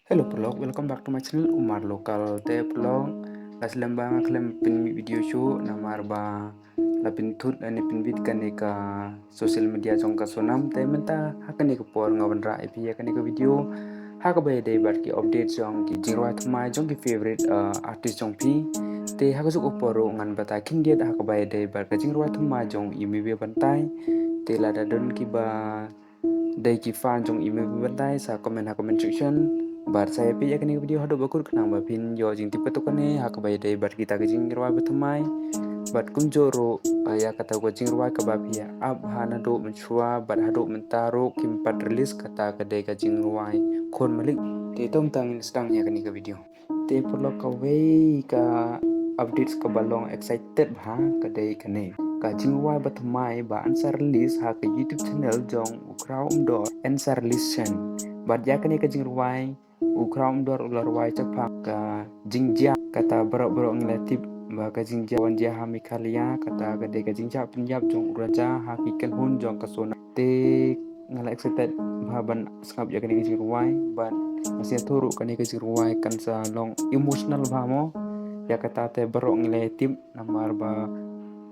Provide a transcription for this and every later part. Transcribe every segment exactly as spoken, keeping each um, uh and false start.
Hello paralok, welcome back to my channel Umar Local. Te paralok, la slem ba nga khlem pynmih video shuh namar ba la pynthut lane pynbit kane ka social media jong ka Sonam. Te mynta ha kane ka por nga wanrah ïa phi ïa kane ka video ha kaba ïadei bad ki update jong ki jingrwai thymmai jong ki favorite, uh, artist jong phi. Te ha kajuh ka por ruh ngan batai khyndiat ha kaba ïadei bad ka jingrwai thymmai jong i Mibe Bantai. Te lada don kiba dei ki fan jong i Mibe Bantai sa comment ha comment section. Bad sa ïa peit ïa kane ka video haduh ba kut khnang ba phin ïoh jingtip katto katne ha kaba ïadei bad kita ki jingrwai ba thymmai. Bad kumjuh ruh, ah, ïa kata ka jingrwai kaba phi ap ha naduh mynshuwa bad haduh mynta ruh kim pat release, kata ka dei ka jingrwai Khun Malik. Te to mynta ngin sdang ïa kane ka video. Te paralok, kawei ka updates kaba long excited bha ka dei kane. Ka jingrwai ba thymmai ba yn sa release ha ka YouTube channel jong u Khraw Umdor yn sa release shen. Bad ïa kane ka jingrwai u Khraw Umdor u la rwai chaphang ka jingjia, kata baroh baroh ngi la tip ba ka jingjia wan jia ha Meghalaya, kata ka dei ka jingjia pynïap jong u Raja ha ki kynhun jong ka Sonam. Te nga la excited bha ban sngap ïa kane ka jingrwai, bad nga sngew ruh kane ka jingrwai kan sa long emotional bha mo. Ïa kata te baroh ngi la tip namar ba,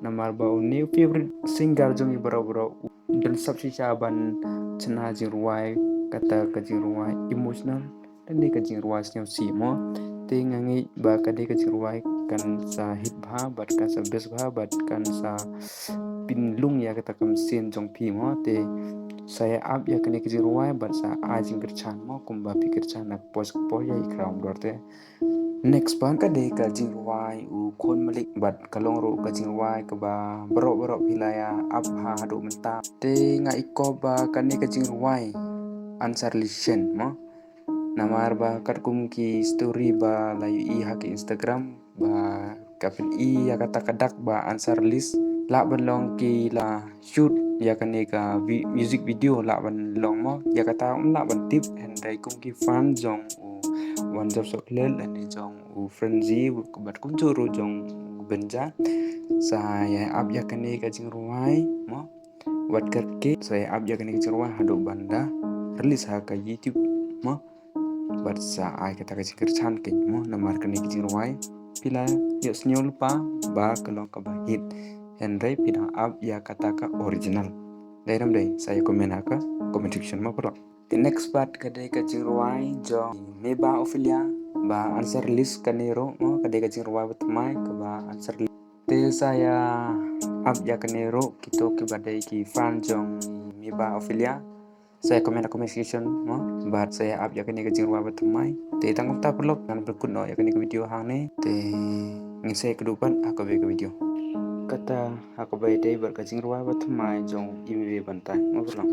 namar ba une u favorite singer jong ngi baroh baroh u don sap shisha ban chna jingrwai, kata ka jingrwai emotional. Te dei ka jingrwai sngewsih mo. Te nga ngeit ba ka dei ka jingrwai kan sa hit bha bad kan sa best bha bad kan sa pynlong ïa kata ka mynsiem jong phi mo. Te sa ïa ap ïa kane ka jingrwai bad sa ai jingkyrchan mo, kumba phi kyrchan na ka por sha ka por ïa i Khraw Umdor. Te next pat ka dei ka jingrwai u Khun Malik bad ka long ruh ka jingrwai kaba baroh baroh phi la ïa ap ha haduh mynta. Te nga i kop ba kane ka jingrwai yn sa release shen mo. Namar ba katkum ki story ba la ïohi ha ki Instagram ba ka pyni ïa kata ka dak ba yn sa release, lah ban long ki la shoot ïa kane ka vi-, music video lah ban long mo. Ïa kata ym lah ban tip, hynrei kum ki fan jong u Wanjop Sohkhlet lane jong u Frenzy bad kumjuh ruh jong u Benja sa ïa ap ïa kane ka jingrwai mo. Wat kyrkieh sa ïa ap ïa kane ka jingrwai haduh ban da release ha ka YouTube mo. Bad sa ai kata ka jingkyrchan keiñ mo, namar kane ka jingrwai phi la ïohsngew lypa ba ka long kaba hit, hynrei phi dang ap ïa kata ka original. Dei ne ym dei, sa ïa comment ha ka comment section mo paralok. Te next pat ka dei ka jingrwai jong Meba Ophelia ba yn sa release kane ruh mo, ka dei ka jingrwai ba thymmai kaba yn sa release. Te sa ïa ap ïa kane ruh kito kiba dei ki fan jong Meba Ophelia. Sa ïa comment ha comment section mo, bad sa ïa ap ïa kane ka jingrwai ba thymmai. Te tang kumta paralok, ngan pynkut noh ïa kane ka video hangne. Te ngin sa ïakynduh pat ha kawei ka video. Kata ha kaba ïadei bad ka jingrwai ba thymmai jong i Mibe Bantai mo paralok.